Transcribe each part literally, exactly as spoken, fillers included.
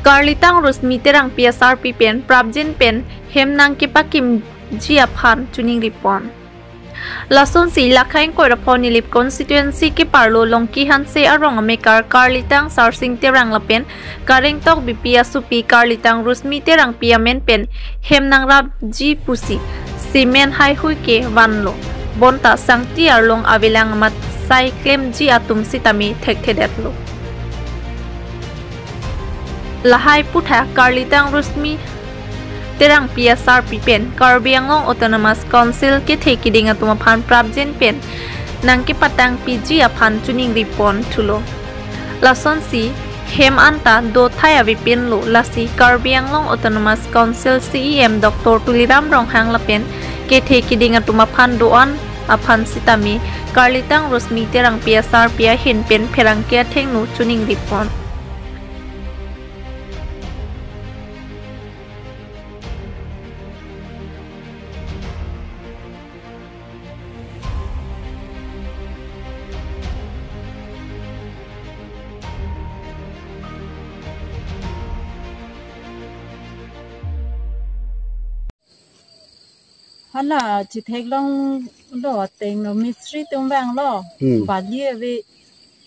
Karlitang Rosmi Terangpi asarpi pen prapjin pen hem nangkepakimji aphan choningripon. Lasonsi Lakha ingkoi ra pho Nilip constituency keparlo Longki Hanse arong amekar Karlitang Sarsing Terang lapen Kareng Tokbipi asopi Karlitang Rosmi Terangpi amen pen hem nangrapji pusi cement haihui ke vanlo. Bonta sangti arlong avelang amat sai klemji atum sitame thekthedetlo. Lahai aputhak Karlitang Rosmi Terangpi asarpi pen Karbi Anglong Autonomous Council kethe kiding atum aphan prapjin pen nangkepatangpiji aphan choningripon thulo. Lasonsi hem anta dothai avepinlo, lasi Karbi Anglong Autonomous Council C E M Doctor Tuliram Ronghang lapen kethe kiding atum aphan do-an aphan sitame Karlitang Rosmi Terangpi asarpi ahin pen pherangke athengno choningripon. Hala chitheklonglo ateng lo, mistri atum abang lo. Hmm. Bali ave,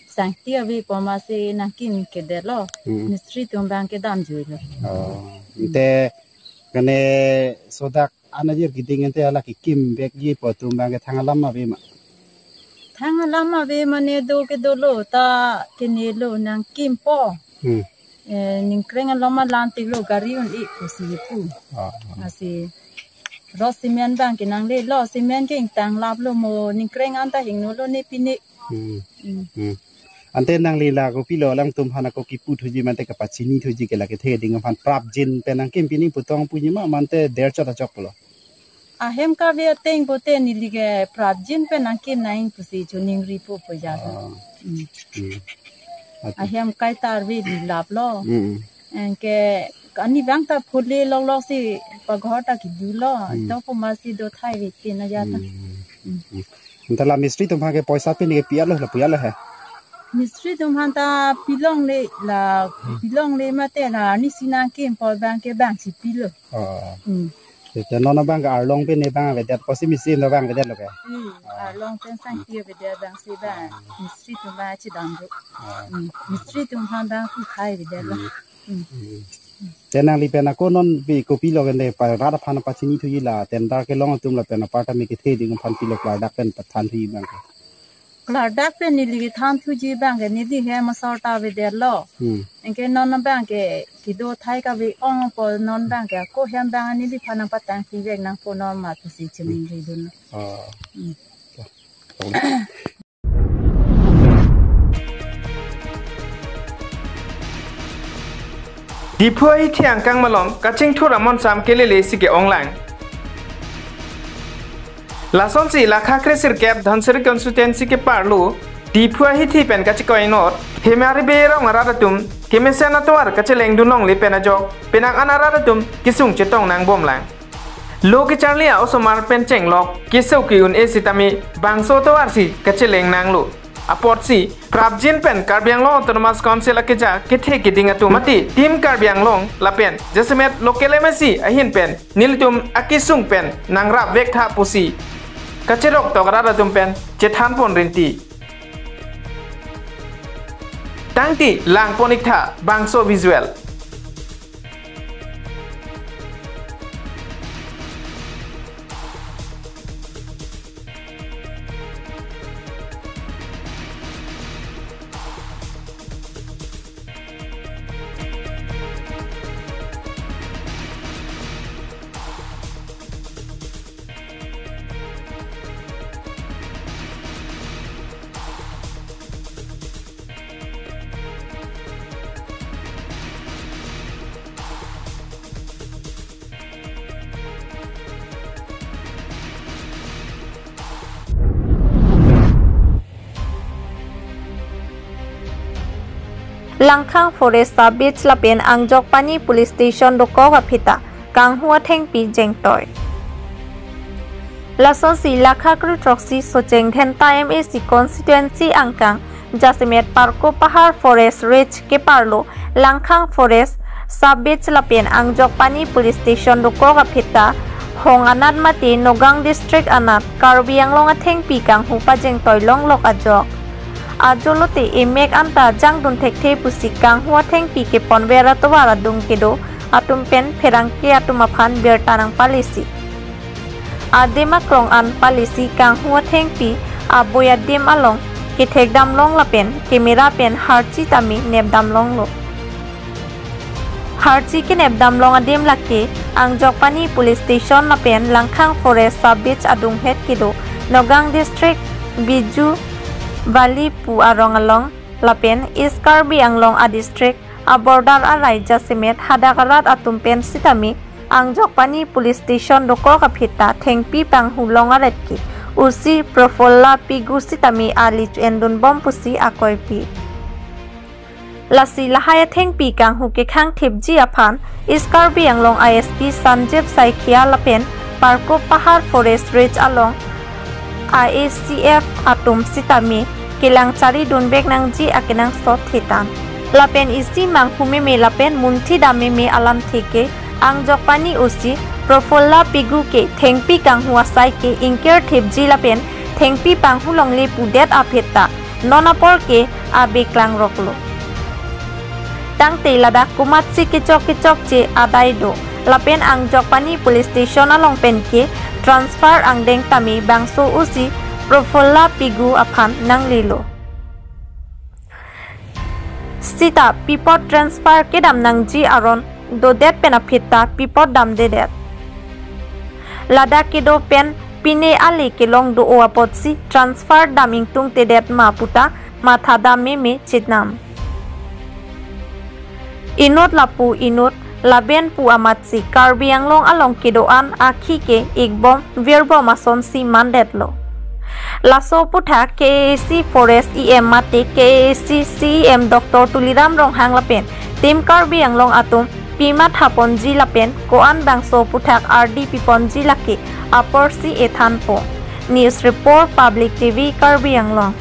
sangti ave pu amatsi nangkimkedetlo. Hmm. Mistri atum abang kedamjuilo. Oh. Ante kene sodak anajir kiding ante hala kekim vekji pu atum abang ke thang alam ave ma? Thang alam ave mane do ke dolo ta kenelo nangkimpo. Hmm. Eh, ningkreng along ma lam tiklo gari un-e pusi pu. Ah. Lasi ro cement abang ke nanglelo, cement ke ingtanglaplo mo, ningkreng anta hingnolo ne pine. Hmm. Hmm. Hmm. Ante nangli la kopilo alangtum aphan ako kipu thuji mate kapachinithuji ke la kethe kiding aphan prapjin pen nangkim pini putong puji ma mate derchot achok pulo? Ahem kave ateng pote neli ke prapjin pen nangkim nang pusi choningripo pu ja. Ah. Hmm. Hmm. Ati. Ahem kaitar ave lilaplo. Hmm. Anke ani abang ta phule loklok si paghor ta kidulo. Hmm. To pu amatsi dothai ave tina ja ta. Hmm. Hmm. Hmm. Ante la mistri atum aphan ke poisa pini ke pi-etlo, la pu-etlo he? Mistri atum aphan ta pilongle la, hmm, pilongle mate la arnisi nangkimpo abang ke abangsi pilo. Oh. Hmm. Te non abang ke arlong pen ne abang avedet, kosi mistri non abang avedetlo ke? Hmm, ah, arlong pen sangti avedet abangsi abang. Mistri atum abang chidam do. Ah. Hmm, mistri atum aphan abang kukhai avedetlo. Hmm. Hmm. Hmm. Te nangli pen ako non pi kopilo kene pa rat aphan pachinithuji la tender kelong atum lapen aparta me kethe kiding aphan pilo klardak pen pathanthuji abang ke? Klardak pen neli kethanthuji abang ke neli hem asor ta avedetlo. Hmm. Anke non abang ke kedothai kave-ong pu non abang ke ako hem abang neliphan nangpatangpi vek nangpo non ma pusi choningridun. Ah. Hmm. Diphu ahithi angkang malom kachingthur amonsam kelele si ke-onglang. Lasonsi Lakha kresirkep Dhansiri constituency keparlo Diphu ahithi pen kachekoi inut Himari Bey arong arat atum kemesen atovar kachelengdun longle pen ajok penang an arat atum kesung chetong nangbomlang. Lo kecharli a-osomar pen chenglok keso ke-un-e sitame bangso atovar si kacheleng nanglo. Apotsi prapjin pen Karbi Anglong Autonomous Council akeja kethe kiding atum mate Team Karbi Anglong lapen jasemet local M A C ahin pen nelitum akesung pen nangrap vektha pusi kacheroktok arat atum pen chethanpon rinti. Tangte langpon iktha bangso visual. Langkhang Forest Sub Beach lapen Angjokpani Police Station dokok aphi ta kanghu athengpi jengtoi. Lasonsi Lakha kre throksi Socheng Dhenta M A C constituency angkang jasemet Parko Pahar Forest Range keparlo Langkhang Forest Sub Beach lapen Angjokpani Police Station dokok aphi ta Hong anat mate Nagaon District anat Karbi Anglong athengpi kanghu pajeng toilonglok ajok. Ajolote emek anta jangdun thekthe pusi kanghu athengpi keponver atovar adung kedo atum pen pherangke atum aphan birta nangpalesi. Adim akrong an palesi kanghu athengpi aboi adim along kethekdamlong lapen camera pen harchi tame nepdamlonglo. Harchi kenepdamlong adim lake Angjokpani Police Station lapen Langkhang Forest Sub Beach adunghet kedo Nagaon District Biju Valley pu arong along lapen East Karbi Anglong a district a border arai jasemet hadak arat atum pen sitame Angjokpani Police Station dokok aphi ta thengpi panghu long aret ke O C Prafulla Pigu sitame ali chu-endunbom pusi akoipi. Lasi lahai athengpi kanghu kekhang thipji aphan East Karbi Anglong a S P Sanjeev Saikia lapen Parkup Pahar Forest Range along a A C F atum sitame kelang charidunvek nangji akenangsot thetan. Lapen isi manghu meme lapen munthi dam meme alamthe ke Angjokpani O C Prafulla Pigu ke thengpi kanghu asai ke ingkir thipji lapen thengpi panghu longle pudet aphi ta non apor ke abe klangroklo. Tangte ladak komatsi kechok kechokche adai do lapen Angjokpani Police Station along pen ke transfer angdeng tame bangso O C Prafulla Pigu aphan nanglelo. Sita pi apot transfer kedam nangji aron dodet pen aphi ta pi apot damdedet. Ladak kedo pen pine ale kelong do-o apotsi transfer dam ingtungtedet ma pu ta matha dam meme chetnam. Inut lapu inut laben pu amatsi Karbi Anglong along kedo-an akhi ke ikbom virbom asonsi mandetlo. Laso aputhak K A A C Forest E M mate K A A C C E M Doctor Tuliram Ronghang lapen Team Karbi Anglong atum pi mathaponji lapen ko-an bangso aputhak ardi piponji lake aporsi ethanpo. News Report, Public T V, Karbi Anglong.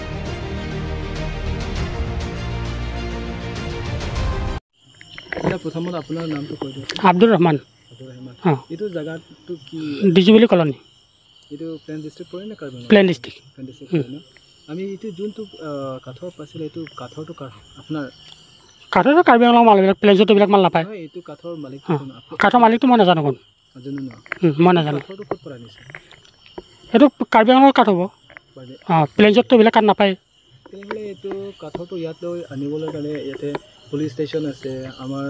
আচ্ছা, প্ৰথমত আপোনাৰ নামটো কৈ দিয়ক। আব্দুৰ ৰহমান। আব্দুৰ ৰহমান। অ। এইটো জাগাটো কি? ডিজুবুলি কলনী। এইটো প্লেন ডিষ্ট্ৰিক্ট পৰে নে Karbi Anglong? Plain district. Plain district হুম। পৰে ন? আমি এইটো যোনটো, আহ, কাঠৰ পাইছিলে, এইটো কাঠৰটো কাৰ হয়? আপোনাৰ? কাঠৰটো কাৰ্বি আংলং মাল, এইবিলাক প্লেইনছত এইবিলাক মাল নাপায়। নহয়, এইটো কাঠৰ মালিক অ। কোন? আপুনি কাঠৰ মালিকটো মই নাজানো কোন। নাজানো ন? হুম, মই নাজানো। কাঠৰটো ক'ত পৰা আনিছে? এইটো কাৰ্বি আংলঙৰ কাঠ হ'ব। হয় দে। অ, প্লেইনছততো এইবিলাক কাঠ নাপায়। তেনেহ'লে এইটো কাঠৰটো ইয়াত লৈ আনিবলৈ কাৰণে ইয়াতে পুলিচ ষ্টেচন আছে, আমাৰ,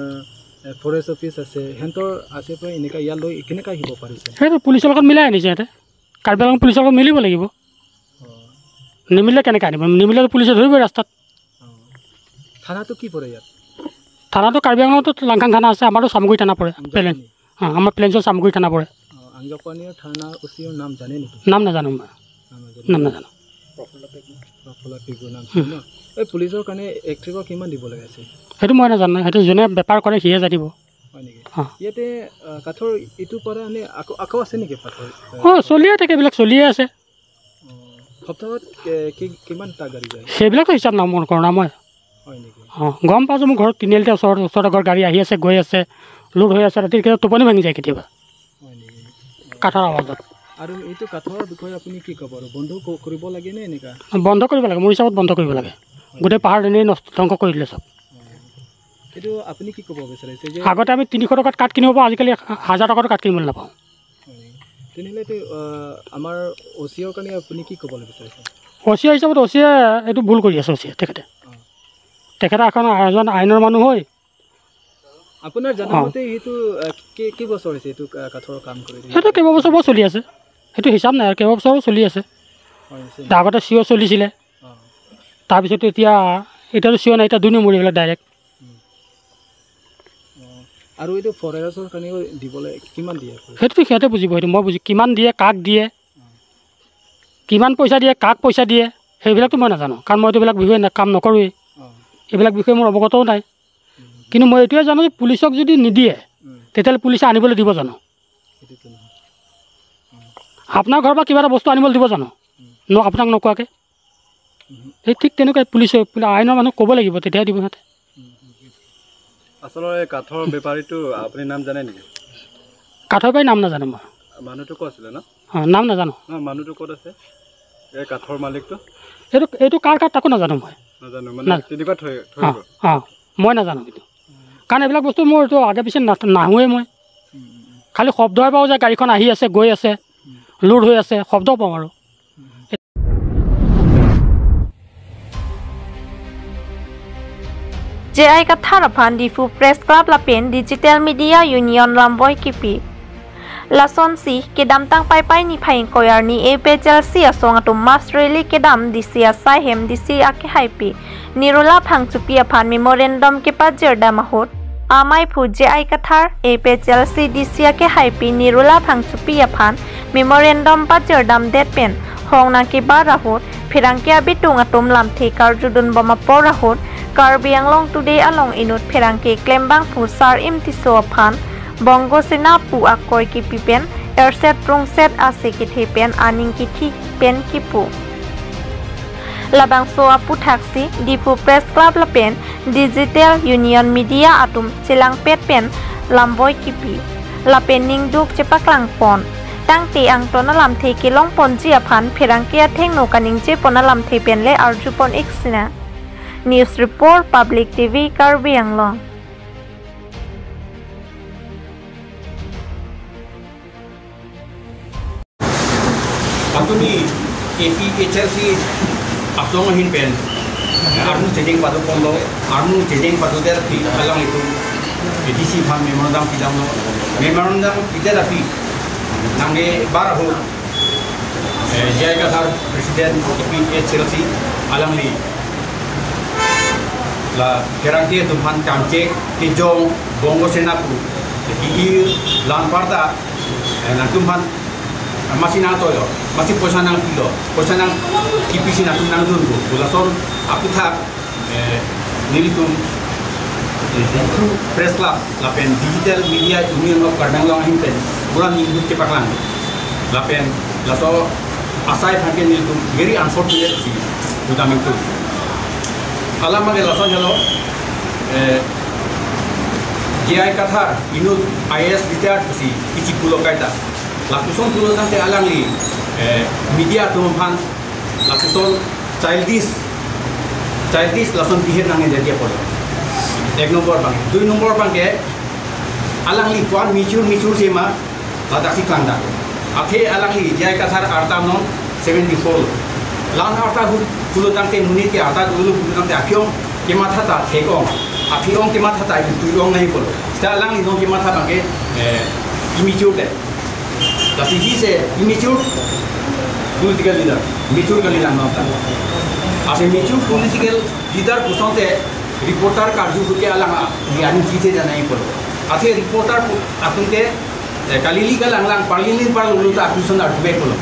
এ, ফৰেষ্ট অফিচ আছে, সিহঁতৰ আছে পৰা এনেকা ইয়াত লৈ কেনেকা আহিব পাৰিছে? সেইটো পুলিচৰ লগত মিলাই আনিছে সিহঁতে। কাৰ্বি আংলং পুলিচৰ লগত মিলিব লাগিব। অ। নিমিলিলে কেনেকে আনিব? নিমিলে পুলিচে ধৰিবই ৰাস্তাত। অ। থানাটো কি পৰে ইয়াত? থানাটো কাৰ্বি আংলঙতো লাংখাং থানা আছে, আমাৰতো চামগুৰি থানা পৰে, আংজা প্লেন। পানী। অ, আমাৰ প্লেইনছৰ চামগুৰি থানা পৰে। অ, আংজকপানীৰ থানাৰ অ' চিৰ নাম জানে নেকি? নাম নাজানো মই। নাম নাজানে। নাম নাজানো। প্ৰফুল্ল পেগু নাম হুম। জানে ন? এই পুলিচৰ কাৰণে এক ট্ৰিপৰ কিমান দিব লাগে আছে? সেইটো মই নাজানো, সেইটো যোনে বেপাৰ কৰে সিয়ে জানিব। হয় নেকি? অ। ইয়াতে, আ, কাঠৰ ইটো পৰা আনে আকৌ, আকৌ আছে নেকি কাঠৰ? অ, চলিয়ে থাকে, এইবিলাক চলিয়ে আছে। অ, সপ্তাহত, এ, কি, কিমানটা গাড়ী যায়? সেইবিলাকতো হিচাপ নাই মোৰ কৰা নাই মই। হয় নেকি? অ, গম পাইছোঁ, মোৰ ঘৰত তিনিআলিতে ওচৰত, ওচৰত আগৰ গাড়ী আহি আছে, গৈ আছে, লোড হৈ আছে, ৰাতি কেতিয়াবা টোপনি ভাঙি যায় কেতিয়াবা। হয় নেকি? কাঠৰ আৱাজত। আৰু এইটো কাঠৰ বিষয়ে আপুনি কি ক'ব আৰু? বন্ধ ক-, কৰিব লাগে নে এনেকা? বন্ধ কৰিব লাগে, মোৰ হিচাপত বন্ধ কৰিব লাগে। হয়। গোটেই পাহাৰ এনেই নষ্ট, ধ্বংস কৰি দিলে চব। অ। এইটো আপুনি কি ক'ব বিচাৰিছে যে আগতে আমি তিনিশ টকাত কাঠ কিনিব পাৰোঁ, আজিকালি হাজাৰ টকাতো কাঠ কিনিবলৈ নাপাওঁ। হয়। তেনেহ'লে এইটো, আহ, আমাৰ অ' চিৰ কাৰণে আপুনি কি ক'বলৈ বিচাৰিছে? অ' চি হিচাপত অ' চিয়ে এইটো ভুল কৰি আছে, অ' চিয়ে তেখেতে। অ। তেখেতে এখন এজন আইনৰ মানুহ হৈ আপোনাৰ জনা অ। মতে সেইটো, আহ, কি, কি বছৰ হৈছে এইটো, আহ, কাঠৰ কাম কৰি? সেইটো কেইবাবছৰ পৰা চলি আছে, সেইটো হিচাপ নাই আৰু, কেইবাবছৰো চলি আছে। হয়, হৈছে। আগতে চি অ' চলিছিলে, অ। তাৰপিছত এতিয়া, এতিয়াতো চি অ' নাই, এতিয়া দুই নম্বৰ এইবিলাক ডাইৰেক্ট। উম। অ, আৰু এইটো ফৰেষ্টৰ কাৰণেও দিবলৈ কিমান দিয়ে আপুনি? সেইটোতো সিহঁতে বুজিব, সেইটো মই বুজি, কিমান দিয়ে, কাক দিয়ে, অ। কিমান পইচা দিয়ে, কাক পইচা দিয়ে, সেইবিলাকতো মই নাজানো, কাৰণ মইতো এইবিলাক বিষয়ে না-, কাম নকৰোৱেই, অ। এইবিলাক বিষয়ে মোৰ অৱগতও নাই। উম। কিন্তু মই এইটোৱে জানো যে পুলিচক যদি নিদিয়ে, উম। তেতিয়াহ'লে পুলিচে আনিবলৈ দিব জানো? সেইটোতো নহয়। অ। আপোনাৰ ঘৰৰ পৰা কিবা এটা বস্তু আনিবলৈ দিব জানো? উম। ন-, আপোনাক নোকোৱাকে? উম। এই ঠিক তেনেকুৱাই পুলিচে, বোলে আইনৰ মানুহ ক'ব লাগিব, তেতিয়াহে দিব সিহঁতে। উম, উম, উম। আচলতে এই কাঠৰ বেপাৰীটো আপুনি নাম জানে নেকি? কাঠৰ বেপাৰী নাম নাজানো মই। মানুহটো ক'ত আছিলে ন? অ, নাম নাজানো। ন, মানুহটো ক'ত আছে? এই কাঠৰ মালিকটো? এইটো, এইটো কাৰ কাৰ তাকো নাজানো মই। নাজানো, মানে না। তেনেকুৱা থৈ, থৈ অ, গ'ল? অ, মই নাজানো কিন্তু। কাৰণ এইবিলাক বস্তু মোৰ এইটো আগে পিছে না-, নাহোৱেই মই। উম, উম, উম। খালি শব্দহে পাওঁ যে গাড়ীখন আহি আছে, গৈ আছে, উম। লোড হৈ আছে, শব্দ পাওঁ আৰু। উম। J I Kathar aphan Diphu Press Club lapen Digital Media Union lamboi kipi. Lasonsi kedamtang Paipai niphai ingkoi arni A P H L C asong atum mass rally kedam D C asai hem D C akehaipi Nirula Phangchopi aphan memorandum kepajirdam ahut, amaiphu J I Kathar, A P H L C D C akehaipi Nirula Phangchopi aphan memorandum pajirdamdet pen hong nangkebar ahut, pherangke abitung atum lamthe karjudunbom apor ahut, Karbi Anglong Today along inut pherangke klembangphu Sar-im Tisso aphan Bongo Sena pu akoi kipi pen erset prungset ase kethe pen aning kithi pen kipu. Labangso aphuthaksi Diphu Press Club lapen Digital Union Media atum chelangpet pen lamboi kipi lapen ningduk chepaklangpon. Tangte angton alamthe kelongponji aphan pherangke athengno kaningjepon alamthe pen le arjupon ik sina. News Report, Public T V, Karbi Anglong. Patumi A P H L C asong ahin pen arnu chejeng padu ponlo, arnu chejeng padudet aphi alanglitum A D C aphan memorandum pidamlo, memorandum pidet aphi nangkebar ahut, eh, J I Kathar President A P H L C alangli la pherangke atum aphan Kangchek, Kejong, Bongo Sena pu, di-ir, la-anparta, eh, nangtum aphan, eh, masi nangtoilo, masi poisa nangpilo, poisa nangkipisi nangtum nangdunpo pu lason aputhak, eh, nelitum, eh, Diphu Press Club lapen Digital Media Union of Karbi Anglong ahin pen pura ningduk chepaklang. Lapen laso asai aphan ke nelitum very unfortunate si pudam ingtung. Alam abangke lason helo, eh, J I Kathar inut I A S retired pusi kichi pulo kaita. Lapuson pulo tangte alangli, eh, media atum aphan lapuson childish, childish lason behavior nangji apot. Ek nombor abang. Dui nombor abangke alangli ko-an mature mature si ma, ladaksi klangdak. Athe alangli J I Kathar arta non seventy-four. La-an arta hu-, pulo tangte nuni ke arta dulu pulo tangte aphi-ong kematha ta thek-ong. Aphi-ong kematha ta itu tui-ong nangji pulo. Seta alangli non kematha abangke, eh, immature det. Lasi he is a immature political leader. Mature kalilang nonta. As a mature political leader pusonte reporter karju ke alang a, di aning chite jana ipor. Athe reporter pu-, atum ke, eh, kalili kalanglang, parlilin parlulu ta atum son arju bek pulo.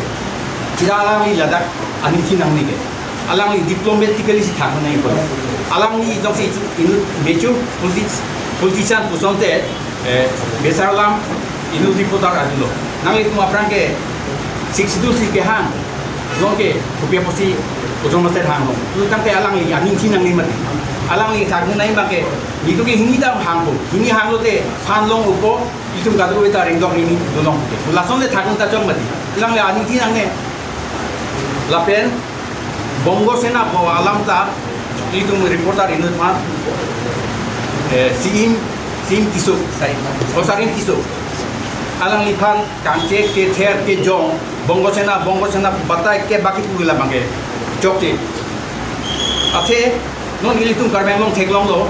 Seta alangli ladak aning chinang ni ke. Alangli diplomatically si thak nangji pulo. Alangli jongsi inut mature politi-, politician pusonte, eh, besar alam inut reporter arjulo. Nanglitum aphrang ke Sixth Schedule si kehang. Jong ke kopi apotsi ojong master hang lo. Lalu tangte alangli aning chinang ni mati. Alangli thak nangji abangke, nitu ke hini dam hangpo. Hini hanglote phan long upo, itum kadokave ta rengdok hini dolong ke. Lason le thak nang ta chok mati. Alangli aning chinang ne. Lapen Bongo Sena pu alam ta itum reporter inut aphan, eh, Sar-im, Sar-im Tisso. Sar-im. Oh, Sar-im Tisso. Alangliphan Kangchek, Kether, Kejong, Bongo Sena, Bongo Sena batai ke baki pu la abangke chokche. Athe non ilitum Karbi Anglong theklonglo.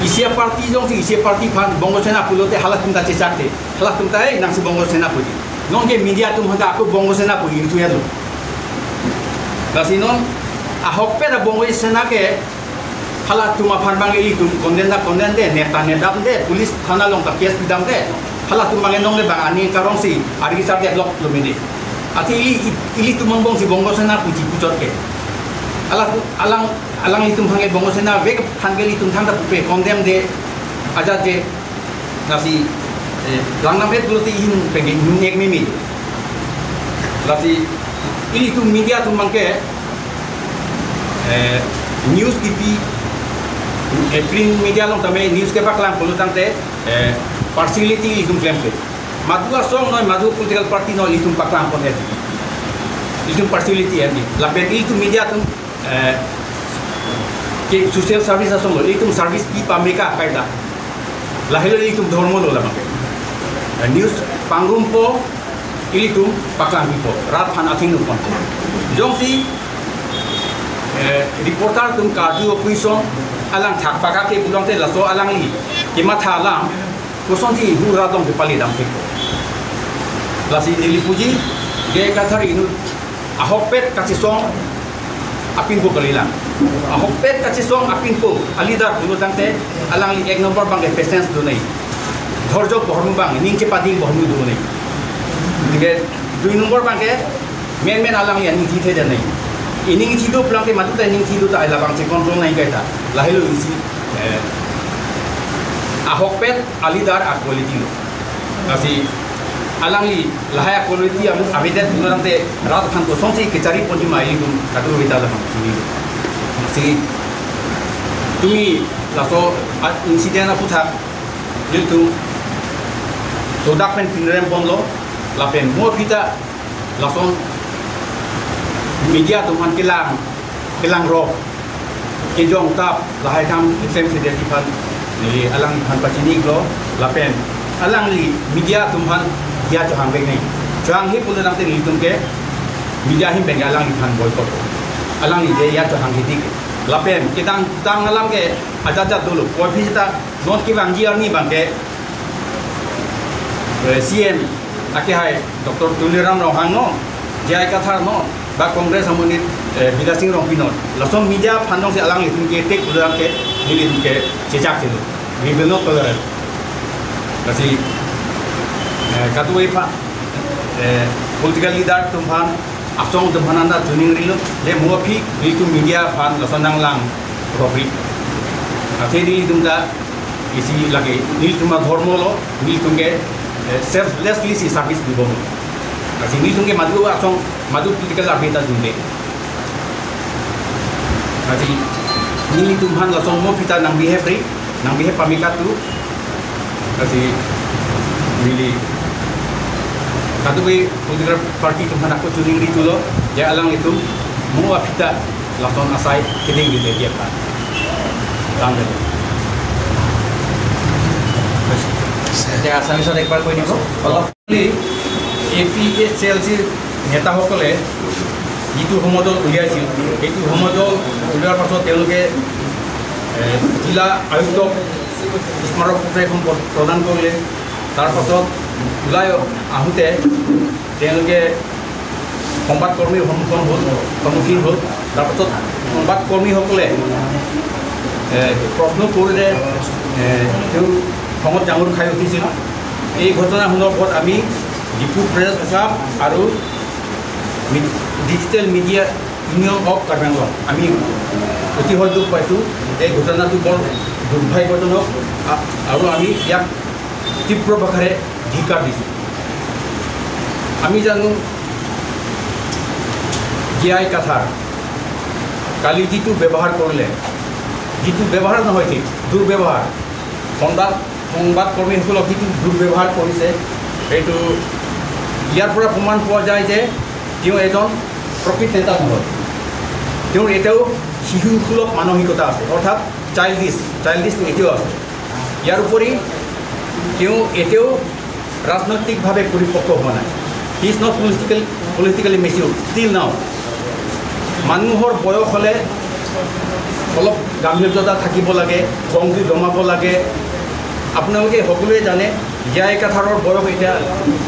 Isi a-party jongsi isi a-party aphan Bongo Sena pulote halatum ta chechakte. Halatum ta, eh, nangsi Bongo Sena puji. Non ke media atum aphan ta ako Bongo Sena puji itu ya lo. Lasi non ahokpet a-Bongo Sena ke halatum aphan abang ilitum condemn ta condemn de, nep ta nepdam de, police thana along ta case pidam de. Halatum abang non le abang ani karong si ari sar de lok lo mene. Athe ili, ilitum angbong si Bongo Sena puji puchot ke. Ala, alang, alanglitum aphan ke Bongo Sena vek aphan ke ilitum thangta pupe condemn de, ajat de. Lasi, eh, langnam et pulote ihin pengen nek mimi. Lasi ilitum media atum abangke, eh, news kipi Eh, print media along tame news kepaklang pulo tangte, eh, partiality ilitum klemkle. Madu asong noi, madu political party noi, ilitum paklang pon et. Ilitum partiality et. Lapen ilitum media atum, eh, ke social service asong lo, ilitum service pi pameka kaita. Lahelo ilitum dhormo lo labang. Eh, news pangrumpo, ilitum paklangpipo, rat aphan athengno ponpo. Jongsi, eh, reporter atum karju opuson alang thak pakake pulo tangte laso alangli kematha alam kosonsi hu rat along kepali damthekpo. Lasi neli puji, J I Kathar inut ahokpet kachesong apinpo kalilang. Ahokpet kachesong apinpo a-leader pulo tangte alangli ek number abangke patience do nai. Dhorjo pohormu abang, ning chepading pohormu do nai. Tingke dui number abangke menmen alangli aning thithe do nai. Ining thi do pulo tangte madu ta ining thi do ta ai labang che control nai kaita. Lahelo isi, eh, ahokpet a-leader a-quality lo. Lasi alangli lahai a-quality am avedet pulo tangte rat aphan kosonsi kechari ponji ma ilitum kadokave ta labang chini. Lasi tumi laso a-incident aputhak ilitum sodak pen pinrem ponlo lapen mo aphi ta lason media atum aphan kelang, kelang rok, kejong tap, lahai kam klemkle detji aphan neli alangphan pachini-iklo, lapen alangli media atum aphan diya chohang vek nai. Chohanghe pulo tangte nelitum ke media ahin pen ke alangliphan boycott. Alangli diya chohanghe tik. Lapen kedamtang alam ke ajat ajat dolo. Ko aphi seta non kevangji arni abangke, eh, C M akehai Doctor Tuliram Ronghang non, J I Kathar non, ba Congress amonit, eh, Bidya Sing Rongpi non. Lason media aphan jongsi alanglitum ke attack pulo tangte nelitum ke chechak chelo. We will not tolerate. Lasi, eh, kadokave aphan, eh, political leader atum aphan, asong atum aphan anta chuning rilo, je mo aphi nelitum media aphan lason nanglang robri. Athe nelitum ta isi lake, nelitum adhormo lo, nelitum ke, eh, selflessly si service dibom. Lasi nelitum ke madu asong, madu political abita dunde. Lasi nelitum aphan lason mo aphi ta nang-behave ri, nang-behave pameka tu. Lasi neli kadokave political party atum aphan ako chuning ri tulo, je alanglitum mo aphi ta lason asai keding keding dia aphan. Tanggal. Assamese ek bar koi dibo. অলপ A P H L চিৰ নেতাসকলে যিটো সমদল উলিয়াইছিল, সেইটো সমদল উলিওৱাৰ পাছত তেওঁলোকে, এ, জিলা আয়ুক্তক স্মাৰক পত্ৰ এখন প্ৰ-, প্ৰদান কৰিলে। তাৰ পাছত ওলাই আহোঁতে তেওঁলোকে সংবাদকৰ্মীৰ সন্মুখীন হ'ল, সন্মুখীন হ'ল। তাৰ পাছত সংবাদকৰ্মীসকলে, এ, প্ৰশ্ন কৰোঁতে, এ, তেওঁ খঙত জাঙুৰ খাই উঠিছিল। এই ঘটনা সন্দৰ্ভত আমি ডিফু প্ৰেছ ক্লাব আৰু মি-, digital media union of Karbi Anglong, আমি অতিশয় দুখ পাইছোঁ। এই ঘটনাটো বৰ দুৰ্ভাগ্যজনক, আ-, আৰু আমি ইয়াক তীব্ৰ ভাষাৰে ধিক্কাৰ দিছোঁ। আমি জানো জে আই কাথাৰ কালি যিটো ব্যৱহাৰ কৰিলে, যিটো ব্যৱহাৰ নহয়, ঠিক দুৰ্ব্যৱহাৰ, সংবাদ, সংবাদকৰ্মীসকলক যিটো দুৰ্ব্যৱহাৰ কৰিছে, এইটো ইয়াৰ পৰা প্ৰমাণ পোৱা যায় যে তেওঁ এজন প্ৰকৃত নেতা নহয়। তেওঁৰ এতিয়াও শিশুসুলভ মানসিকতা আছে, অৰ্থাৎ চাইল্ডিছ, চাইল্ডিছটো এতিয়াও আছে। ইয়াৰ উপৰি তেওঁ এতিয়াও ৰাজনৈতিকভাৱে পৰিপক্ক হোৱা নাই। He is not political, politically mature still now. মানুহৰ বয়স হ'লে অলপ গাম্ভীৰ্যতা থাকিব লাগে, খংটো দমাব লাগে। আপোনালোকে সকলোৱে জানে, জে আই কাথাৰৰ বয়স এতিয়া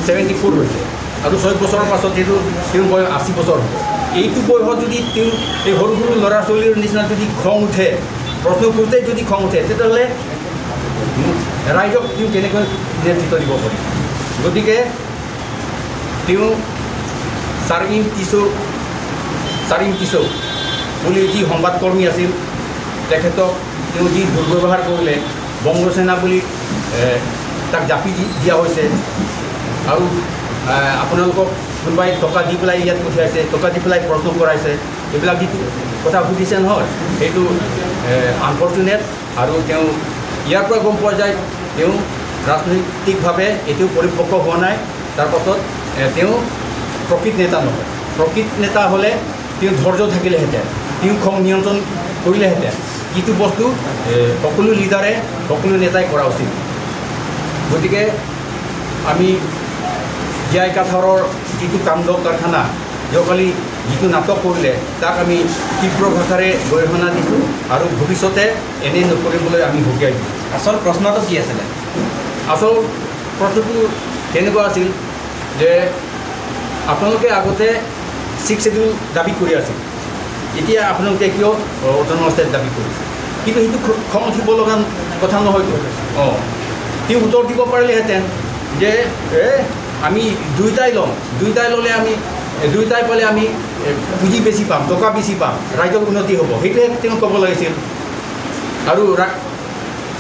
ছেভেণ্টি ফ'ৰ হৈছে আৰু ছয় বছৰৰ পাছত এইটো তেওঁৰ বয়স আশী বছৰ হ'ব। এইটো বয়সত যদি তেওঁ এই সৰু সৰু ল'ৰা ছোৱালীৰ নিচিনা যদি খং উঠে, প্ৰশ্ন কৰোঁতে যদি খং উঠে, তেতিয়াহ'লে ৰাইজক তেওঁ কেনেকৈ নেতৃত্ব দিব পাৰিব? গতিকে তেওঁ চাৰিং টিছু, চাৰিং টিছু বুলি যি সংবাদকৰ্মী আছিল, তেখেতক তেওঁ যি দুৰ্ব্যৱহাৰ কৰিলে, বংগ সেনা বুলি, এ, তাক জাপি দি-, দিয়া হৈছে। আৰু আহ, আপোনালোকক কোনোবাই টকা দি পেলাই ইয়াত পঠিয়াইছে, টকা দি পেলাই প্ৰশ্ন কৰাইছে, এইবিলাক যিটো কথা সুধিছে নহয়, সেইটো আনফৰ্চুনেট। আৰু তেওঁ ইয়াৰ পৰা গম পোৱা যায়, তেওঁ ৰাজনৈতিকভাৱে এতিয়াও পৰিপক্ক হোৱা নাই। তাৰ পাছত এ, তেওঁ প্ৰকৃত নেতা নহয়। প্ৰকৃত নেতা হ'লে তেওঁ ধৈৰ্য থাকিলেহেঁতেন, তেওঁ খং নিয়ন্ত্ৰণ কৰিলেহেঁতেন। যিটো বস্তু এ, সকলো লিডাৰে, সকলো নেতাই কৰা উচিত। গতিকে আমি জে আই কাথাৰৰ যিটো কাণ্ড কাৰখানা, যোৱাকালি যিটো নাটক কৰিলে, তাক আমি তীব্ৰ ভাষাৰে গৰিহণা দিছোঁ আৰু ভৱিষ্যতে এনে নকৰিবলৈ আমি সকীয়াই দিছোঁ। আচল প্ৰশ্নটো কি আছিলে? আচল প্ৰশ্নটো তেনেকুৱা আছিল যে আপোনালোকে আগতে ছিক্স শ্বেডিউল দাবী কৰি আছিল, এতিয়া আপোনালোকে কিয় অট'নমাছ ষ্টেট দাবী কৰিছে? কিন্তু সেইটো খ-, খং উঠিব লগা কথা নহয়তো। অ, তেওঁ উত্তৰ দিব পাৰিলেহেঁতেন যে এ, আমি দুইটাই ল'ম, দুইটাই ল'লে আমি এ, দুইটাই পালে আমি এ, পুঁজি বেছি পাম, টকা বেছি পাম, ৰাইজৰ উন্নতি হ'ব, সেইটোহে তেওঁ ক'ব লাগিছিল। আৰু ৰা-,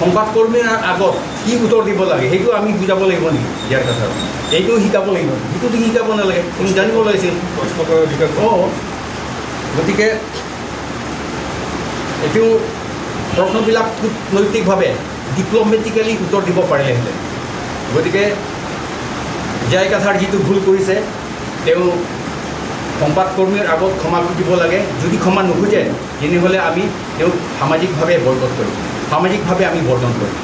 সংবাদকৰ্মীৰ আ-, আগত কি উত্তৰ দিব লাগে, সেইটো আমি বুজাব লাগিব নেকি? জে আই কাথাৰ এইটো শিকাব লাগিব, সেইটো দি শিকাব নালাগে, তুমি জানিব লাগিছিল। প্ৰশ্ন কৰাৰ অধিকাৰ। অ, গতিকে এইটো প্ৰশ্নবিলাক কূটনৈতিকভাৱে, ডিপ্লমেটিকেলি উত্তৰ দিব পাৰিলেহেঁতেন। গতিকে জে আই কাথাৰ যিটো ভুল কৰিছে, তেওঁ সংবাদকৰ্মীৰ আগত ক্ষমা খুজিব লাগে। যদি ক্ষমা নুখুজে, তেনেহ'লে আমি তেওঁক সামাজিকভাৱে বয়কট কৰিম, সামাজিকভাৱে আমি বৰ্জন কৰিম।